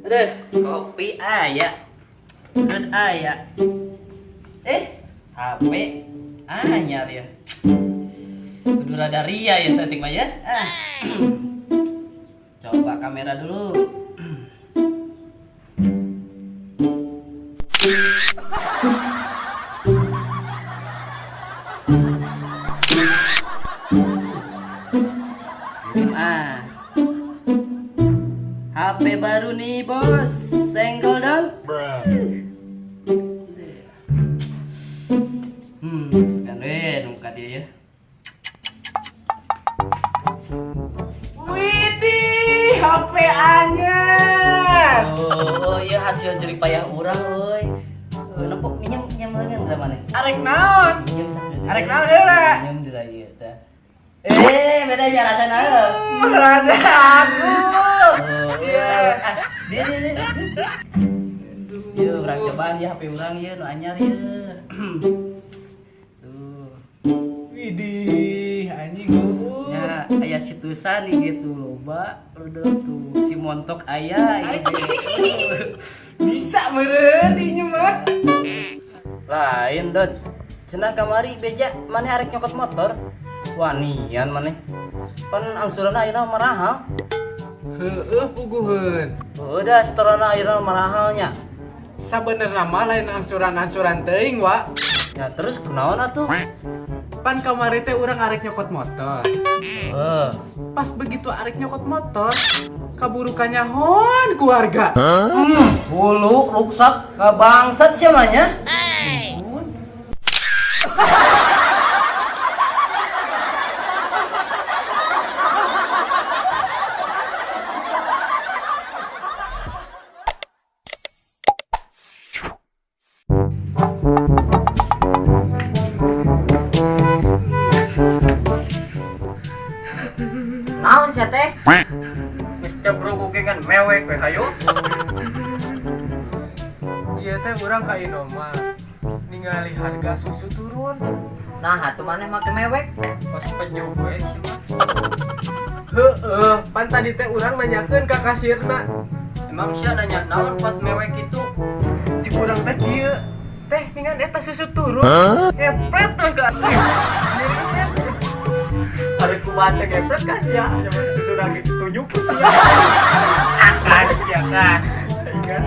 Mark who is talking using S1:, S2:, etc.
S1: Aduh, kopi aya. Udut aya. HP anyar ya. Kudu rada ria ya saeutik mah ya. Ah. Coba kamera dulu. Kirim ah. HP baru nih bos, senggol dong. Kan we nungka dia ya.
S2: Widih, HP anyar.
S1: Oh, iya hasil jerih payah urang euy. Nempok minjem minjem leungeun teh maneh.
S2: Arek naon?
S1: Minjem sakedeung.
S2: Arek naon heula?
S1: Minjem dira ieu teh. Beda aja rasana heuh.
S2: Rada aku.
S1: Oh,
S2: Sia.
S1: ah, dia dia dia. Yeuh, urang cobaan ya HP urang ieu nu anyar ieu. Tuh.
S2: Widih, anjing gua.
S1: Ya, aya situsan nih gitu loba, udah tuh si montok aya gitu.
S2: Bisa meureun ieu mah.
S1: Lain, Dot. Cenah kamari beja maneh arek nyokot motor. Wanian maneh. Pan angsuranna ayeuna marahal.
S2: Heueuh puguheun.
S1: Udah setorana ayeuna marahalnya.
S2: Sabenerna mah lain angsuran-angsuran teuing, Wa.
S1: Ya terus kunaon atuh?
S2: Pan kamari teh urang arek nyokot motor.
S1: Heeh.
S2: Pas begitu arek nyokot motor, kaburu kanyahon keluarga.
S1: Hulu ruksak ngabangsat sia mah nya.
S3: Naon sia teh?
S4: Geus cebruk oge kan mewek we hayu.
S2: Ieu teh urang ka Indomart. Ningali harga susu turun.
S3: Nah, atuh maneh make mewek.
S4: Pas penyu we sih mah.
S2: Heeh, pan tadi teh urang nanyakeun ka kasirna.
S4: Emang sia nanya naon pot mewek itu?
S2: Cik urang teh kieu. Teh ningan eta susu turun. Ngepret tuh ka.
S4: Hari kumaha teh ngepret ka sia, nyaman susu lagi ditunjuk ku sia. Akan sia kan. Ingat.